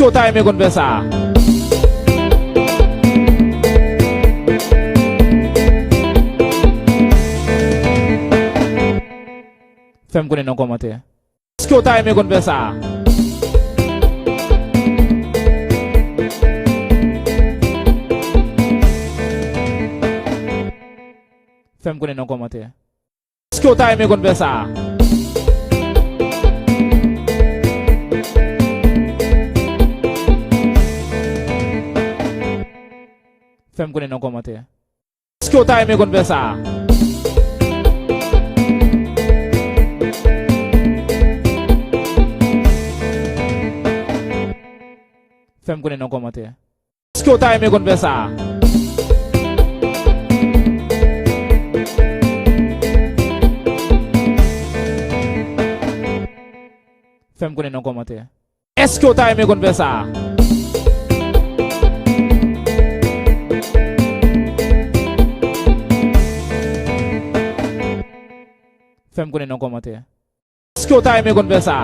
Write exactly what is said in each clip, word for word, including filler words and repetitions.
Èske w ta renmen konn fè sa? Fè m konnen nan kòmantè. Èske w ta renmen konn fè sa? Fè m konnen nan kòmantè. Èske w ta renmen konn fè sa? Fè m konnen nan kòmantè. Èske w ta renmen konn fè sa? Fè m konnen nan kòmantè. Èske w ta renmen konn fè sa? Fè m konnen nan kòmantè. Èske w ta renmen konn fè sa? Fè m konnen nan kòmantè. Èske w ta renmen konn fè sa?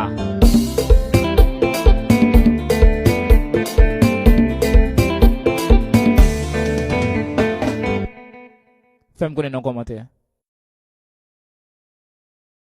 Fè m konnen nan kòmantè.